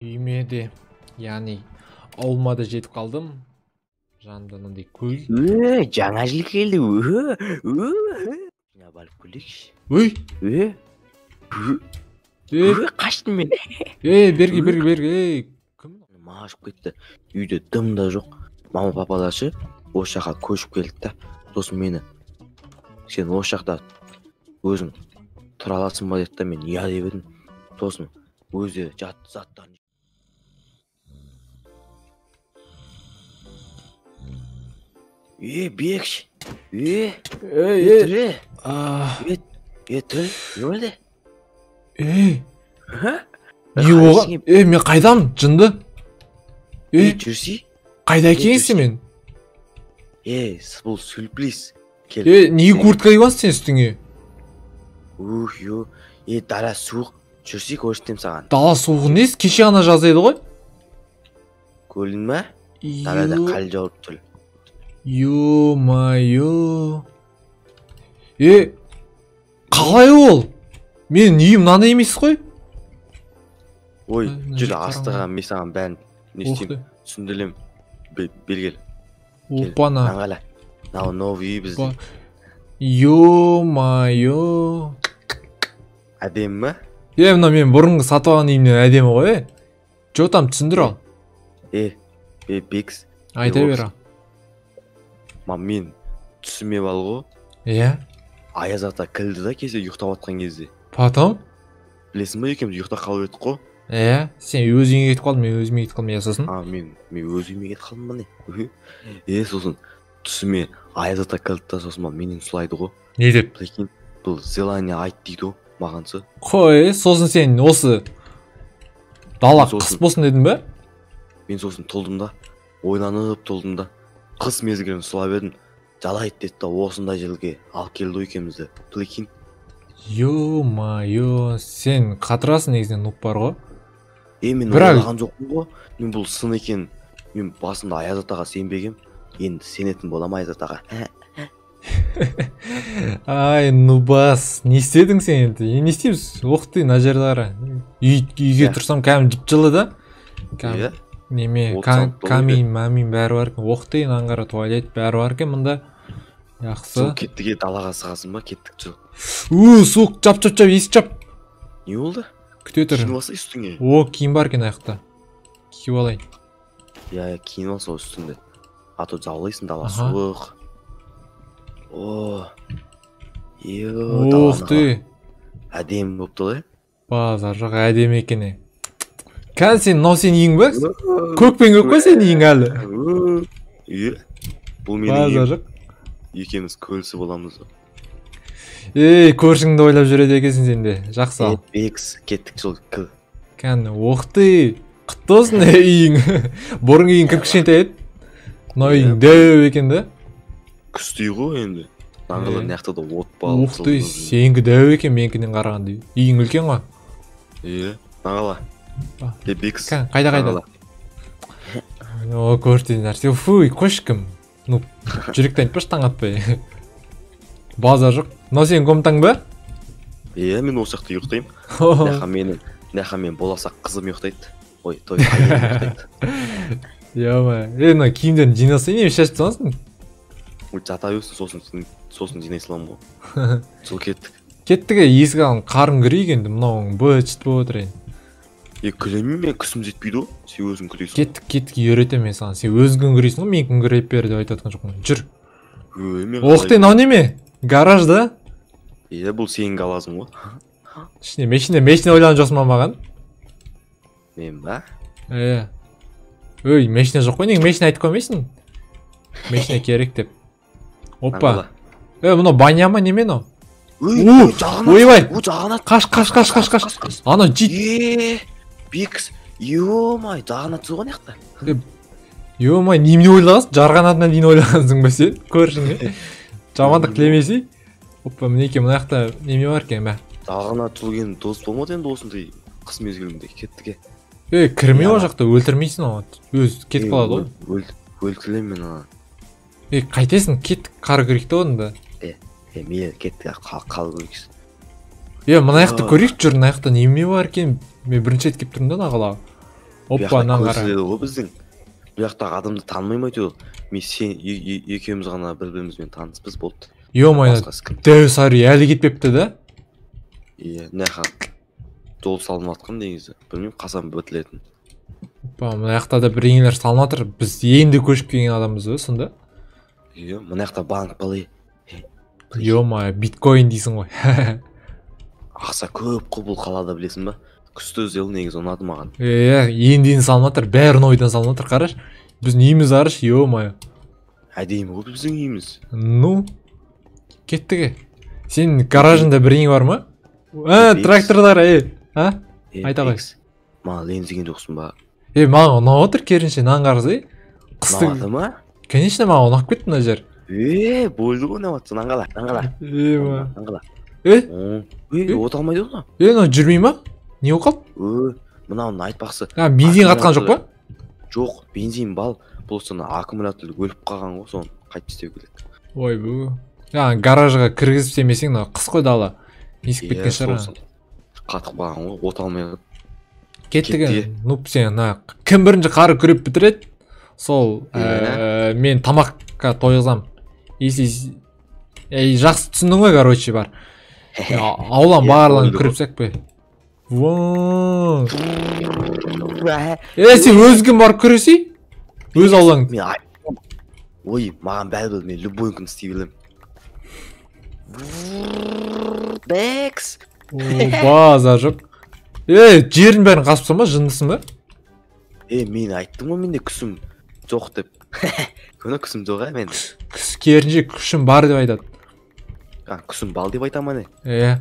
Үйіме де, яғни ауылыма да жетіп қалдым. Жанымда мынандай көл. Жаңа жыл келді. Барып көрейікші. Ой. Қаштым мен. Берге, берге, берге. Кім? Маған кетті. Үйде дым да жоқ. Мама папалар ше осы жаққа көшіп келді да. Сосын мені сен осы жақта өзің тұра аласың ба деді да, мен иә деп едім. Сосын өзі заттарын. Бекш. Ей. Тіл, не болды? Не болған? Мен қайдамын, жынды? Жүрсей? Қайда екенсің мен? Бұл сюрприз. Неге куртка киіп алсың сен үстіңе? Ух, ё. Дала суық. Жүрсей, көрсетемін саған. Дала суығы несі? Кеше ғана жаз еді ғой. Көрдің бе? Далада қар жауып тұр. Ё-моё. Қалай ол? Менің үйім мынандай емес қой. Ой, жүр астыға, мен саған бәрін не істеймін, түсіндірем. Бері кел. Опана. Мынаны қара. Мынау новый үй біздің. Ё-моё. Әдемі ме? Мынау мен бұрынғы сатып алған үйімнен әдемі ғой. Жо там түсіндір ал. Бекс. Айта бер ал. Мен түсіме бал ғой. Иә. Аяз ата кілді да кезде ұйықтап жатқан кезде. Потом? Білесің ба, екеуміз ұйықтап қалып едік қой. Иә, сен өз үйіңе кетіп қалдың, мен өзіме кетіп қалдым, иә сосын? Мен өз үйіме кетіп қалдым ба не? Сосын түсіме аяз ата кілді да, сосын менен сұрайды ғой. Не деп? Прикинь, бұл желание айт дейді ғой маған сы. Қой, сосын сен осы дала қыс болсын дедің бе? Мен сосын толдым да, ойланып толдым да. Қыс мезгілін сұлап едім. Жалайды деді да, осындай жерге алып келді екеумізді. Прикинь. Ё-моё, сен қатырасың негізінен, нуб бар ғой. Мен ойлаған жоқпын ғой. Мен бұл сын екен. Мен басында аяз атаға сенбегем. Енді сенетін боламын аяз атаға. Ай, нубас, не істедің сен енді? Не істейміз? Ох ты, мына жерді қара. Үйге тұрсам кәдімгі жып-жылы да. Иә. Неме, камин, мамин бәрі бар екен. Ох ты, мынаны қара, туалет бәрі бар екен мында. Жақсы. Сол кеттік, далаға шығасың ба? Кеттік, жүр. Суық, жап, жап, жап, есік жап. Не болды? Күте тұр. Киініп алса үстіңе. О, киім бар екен аяқта. Киіп алайын. Иә, киініп алса үстіңде. А то жаулайсың, дала суық. О. Ох ты. Әдемі болып тұр, Базар жоқ, әдемі екен. Кән сен, мынау сенің үйің бе? Көк пен көк қой сенің үйің әлі. Иә. Бұл менің үйім. Базар жоқ. Екеуміз көлсі боламыз. Көршіңді ойлап жүреді екенсің сен де. Жақсы ал. Бекс, кеттік жол кіл. Кән, ох ты, құтты болсын үйің. Бұрынғы үйің кіп кішкентай еді. Мынау үйің дәу екен да. Күшті үй ғой енді. Мынаны мына жақта да от бар. Ух ты, сенікі дәу екен менікінен қарағанда. Үйің үлкен ғой. Иә, мынаны. Бекс. Кән, қайда қайда? О, көрді нәрсе. Фуй, қойшы кім? Ну, жүректен айтпашы, таң атпай. Базар жоқ. Мынау сенің комнатаң ба? Иә, мен осы жақта ұйықтаймын. Мына мен болашақ қызым ұйықтайды. Ой, той әйелім ұйықтайды. Ё-моё. Мына киімдерін жинасай, не шашып тастағансың? Ой, жата берсін, сосын жинай саламын ғой. Сол кеттік. Кеттік, есік алдын қарын кірейік енді, мынауың быт-шыт болып отыр енді. Күлемін мен, күсім жетпейді ғой. Сен өзің күлесің. Кеттік, кеттік, үйретемін мен саған. Сен өзің күрейсің ғой, мен күн күреп бер деп айтып жатқан жоқпын. Жүр. Ох ты, мынау неме? Гараж да? Иә, бұл сенің галазың ғой. Ішіне машина ойлаған жоқсың ба маған? Мен ба? Иә. Өй, машина жоқ қой, неге машина айтып қоймайсың? Машина керек деп. Опа. Мынау баня ма, неме мынау? Ойбай. Қаш, қаш, қаш, қаш, қаш. Анау жит. Бекс, ё-май, жарғанат ғой мына жақта. Ё-май, немене ойлағансың? Жарғанатына дейін ойлағансың ба сен? Көршің, жамандық тілемесей. Опа, мінекей мына жақта неме бар екен, мә. Жарғанат деген дос болмады енді осындай қыс мезгілінде. Кеттік. Кірме ол жақта, өлтірмейсің ол. Өз кетіп қалады ғой. Өлтіремін мен ана. Қайтесің, кеттік, қар көрейік те онда. Мейлі, кеттік, қал көрейік. Мына жақта көрейік, жүр, мына жақта неме бар екен? Мен бірінші рет келіп тұрмын да мына қалаға. Опа, мынаны қара. Ғой біздің. Бұл жақтағы адамды танымаймын әйтеуір. Мен сен екеуміз ғана бір-бірімізбен таныспыз болды. Ё-моё, дәу сары әлі кетпепті да? Иә, мына жаққа жол салынып жатқан негізі. Білмеймін, қашан бітілетін. Опа, мына жақта да бірдеңелер салынып жатыр. Біз енді көшіп келген адамбыз ба сонда? Иә, мына жақта банк бар. Ё-моё, биткоин дейсің ғой. Ақша көп қой бұл қалада, білесің ба? Күшті жел негізі ұнады маған. Иә, енді салынып жатыр, бәрі ойдан салынып жатыр, қарашы. Біздің үйіміз қарашы, ё-моё. Әдемі ғой біздің үйіміз. Ну, кеттік. Сенің гаражыңда бірдеңе бар ма? Тракторлар, а? Айта ғой. Маған ренжіген жоқсың ба? Маған ұнап отыр керісінше, мынаны қарасай. Қыстың. Ұнады ма? Конечно, маған ұнап кетті мына жер. Болды ғой, ұнап жатса, мынаны қала, мынаны қала. Мынаны қала. От алмайды ғой мынау. Мынау жүрмей ма? Не болып қалды? Мынауын айтпақшы. Бензин қатқан жоқ па? Жоқ, бензин бал. Бұл соны аккумулятор өліп қалған ғой, соны қайтып істеу керек. Ойбу. Гаражға кіргізіп істемесең, мынау қыс қой дала. Есіп кеткен шығар. Қатып қалған ғой, от алмай. Кеттік. Ну, сен мына кім бірінші қары күреп бітіреді, сол мен тамаққа тойғызам. Если жақсы түсіндің ғой, короче, бар. Аулан барлығын күреп тастайық па? Сен өзің барып күресей? Өз аулаң. Ой, маған бәрібір, мен любой күн істей беремін. Бекс. Базар жоқ. Жердің бәрін қасыпсың ба, жындысың ба? Мен айттым ғой, менде күшім жоқ деп. Көне күшім жоқ, мен. Керісінше күшім бар деп айтады. Күшім бал деп айта ма не? Иә.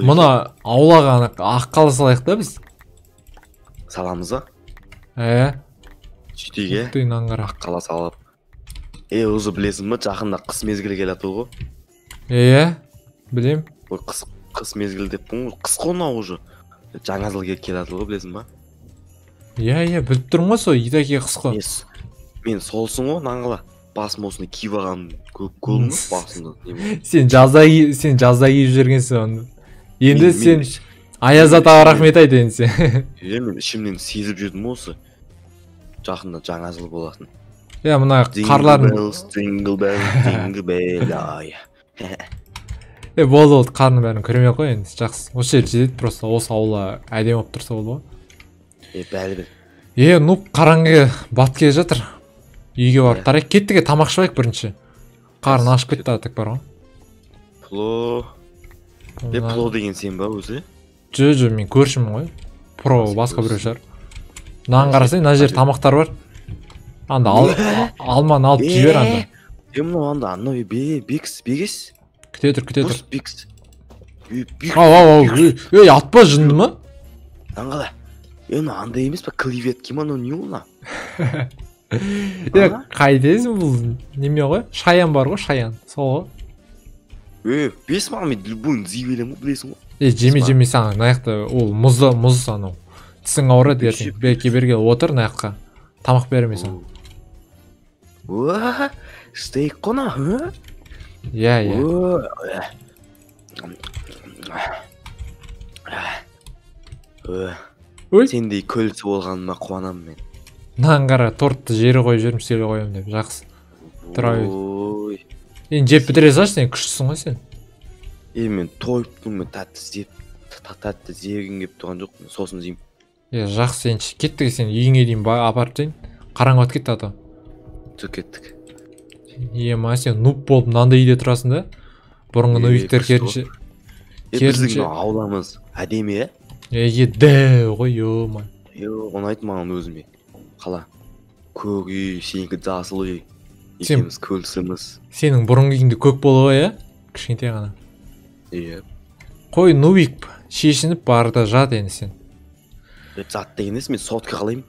Мына аулаға ақ қала салайық та біз. Саламыз ба? Иә. Сөйтейік, ақ қала салып. Өзі білесің ба, жақында қыс мезгілі келатыр ғой. Иә, білем. Ой, қыс мезгілі деппін ғой. Қыс қой мынау уже. Жаңа жыл келатыр ғой, білесің ба? Иә, біліп тұрмын ғой, сол итаки қыс қой. Мен солсың ғой, мынаны қала. Басым осыны киіп алғаным көрдің бе басымды? Сен жазда киіп жүргенсің оны. Енді сен Аяз атаға рахмет айт енді сен. Иә, мен ішімнен сезіп жүрдім осы. Жақында жаңа жыл болатын. Иә, мына қарлардың Jingle bell, jingle bell, ай. Болды, қарның бәрін күремей қой енді, жақсы. Осы жер жетеді, просто осы аула әдемі болып тұрса болды ғой. Бәрібір. Ну, қараңғы бат келе жатыр. Үйге барып тарайық. Кеттік, тамақ ішіп алайық бірінші. Қарын ашып кетті, атак бар ғой. Пло. Пло деген сен ба өзі? Жо, мен көршімін ғой. Про басқа біреу шығар. Мынаны қарасай, мына жерде тамақтар бар. Анда алманы алып жібер анда. Мынау анда, анау бекс, бегес. Күте тұр, күте тұр. Бекс. Ау, ей, атпа, жынды ма? Мынаны қала. Мынау андай емес па, креветки ма, мынау не ол мына? Қайдесің бұл неме ғой? Шаян бар ғой, шаян. Сол ғой. Бес маған мен любойын жей беремін ғой, білесің ғой. Жеме, жеме саған, мына жақта ол мұзды, мұз анау. Тісің ауырады ертең. Берке, берге отыр мына жаққа. Тамақ беремін саған. Уа, стейк қой мына, Иә, иә. Ой. Сендей көлсі болғаныма қуанамын мен. Мынаны қара, тортты жері қойып жүрмін, үстелге қоямын деп. Жақсы. Тұра бер. Енді жеп бітіре салшы, сен күштісің ғой сен. Мен тойып тұрмын, мен тәтті жеп, тәтті жегім келіп тұрған жоқ, мен сосын жеймін. Жақсы, енді кеттік, сен үйіңе дейін апарып тастайын. Қараңғы батып кетті ата. Түк кеттік. Ема, сен нуб болып мынандай үйде тұрасың да? Бұрынғы нубиктер керісінше. Біздің ауламыз әдемі, е? Дәу ғой, ё-моё. Ұнайды маған өзіме. Қала. Көк үй, сенікі жасыл үй. Екеуміз көлсіміз. Сенің бұрынғы үйіңде көк болды ғой, Кішкентай ғана. Иә. Қой, нубик, шешініп бар да жат енді сен. Жат деген емес, мен сотка қалаймын.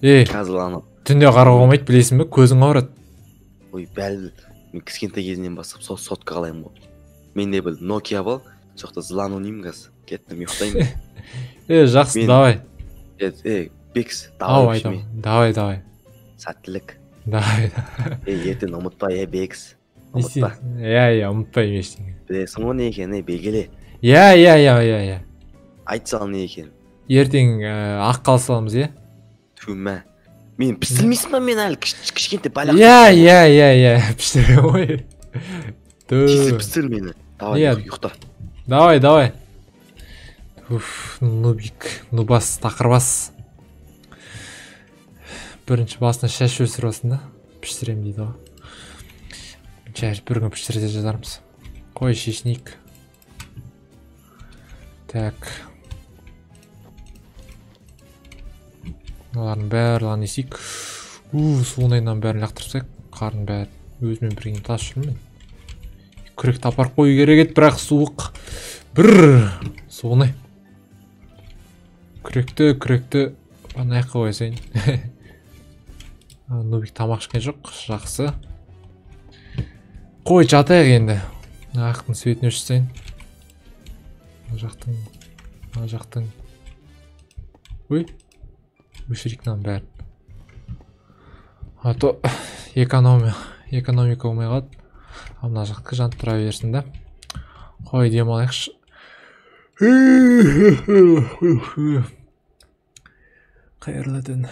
Қазір анау. Түнде қарауға болмайды, білесің бе? Көзің ауырады. Ой, бәрібір. Мен кішкентай кезінен бастап сотка қалаймын ғой. Менде бір Nokia бол, жоқта злан ойнаймын қазір. Кеттім, ұйықтаймын. Жақсы, давай. Бекс, давай. Давай, давай. Сәттілік. Давай. Ертең ұмытпа, Бекс. Ұмытпа. Иә, ұмытпаймын ештеңе. Білесің ғой не екенін, белгіле. Иә. Айт сал не екенін. Ертең ақ қала саламыз, иә? Түмә. Мен пістірмейсің ба, мен әлі кішкентай балақ. Иә, иә, иә, иә, піштіремін ғой. Тез пістір мені. Давай, ұйықта. Давай, давай. Уф, нубик, нубас, тақырбас. Бірінші басына шаш өсіріп алсын да, піштіремін дейді ғой. Шаш бір күн піштірсе жазармыз. Қой, шешінейік. Так. Мыналардың барлығын есейік. Суынайынан бәрін лақтырып тастайық. Қардың бәрін өзімен бірге тасып жүрмін мен. Күректі апарып қою керек еді, бірақ суық. Бір суынай. Күректі ана жаққа қоя салайын. Нубик тамақ ішкен жоқ, жақсы. Қой, жатайық енді. Мына жақтың светін өшіріп тастайын. Мына жақтың, мына жақтың. Ой, өшірейік мынаның бәрін. А то экономика болмай қалады. А мына жақтікі жанып тұра берсін да. Қой, демалайықшы. Қайырлы түн.